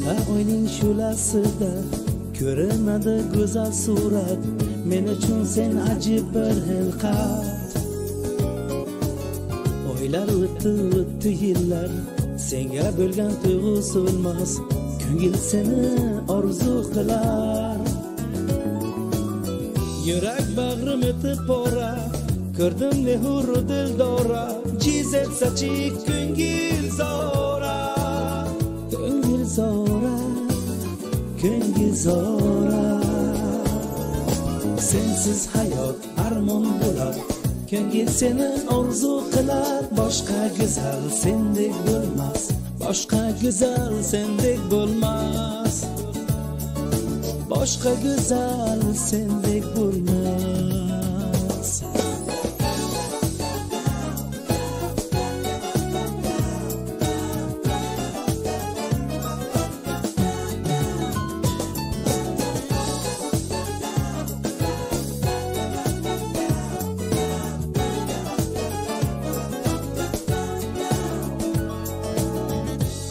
To'la oyning shu'lasida ko'rinadi go'zal surat. Men uchun sen ajib bir xilqat. Oylar o'tdi, o'tdi yillar, senga bo'lgan tuyg'u so'lmas. Ko'ngil seni orzu qilar. Yurak bag'rim etib pora, ko'rdim nehuru dildora. Jizet sachi ko'ngil zora, ko'ngil zora, ko'ngil zora. Sensiz hayot armon bo'lar, ko'ngil seni orzu qilar. Boshqa go'zal sendek bo'lmas, boshqa go'zal sendek bo'lmas, boshqa go'zal sendek bo'lmas.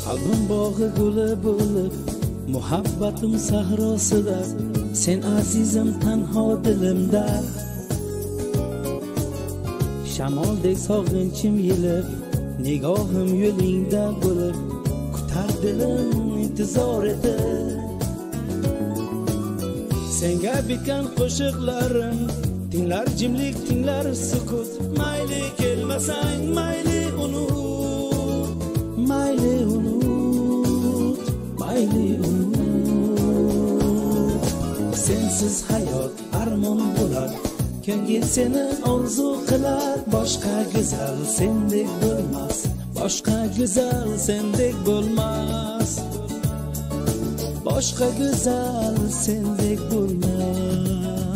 Qalbim bog'i guli bo'lib, muhabbatim sahrosida, sen azizim tanho dilimda. Shamoldek sog'inchim yelib, nigohim yo'lingda bo'lib, kutar dilim intizor etib. Senga bitgan qo'shiqlarim, tinglar jimlik, tinglar sukut. Mayli kelmasang, mayli unut, mayli unut, mayli unut. Sensiz hayot armon bo'lar, ko'ngil seni orzu qilar. Boshqa go'zal sendek bo'lmas, boshqa go'zal sendek bo'lmas, boshqa go'zal sendek bo'lmas.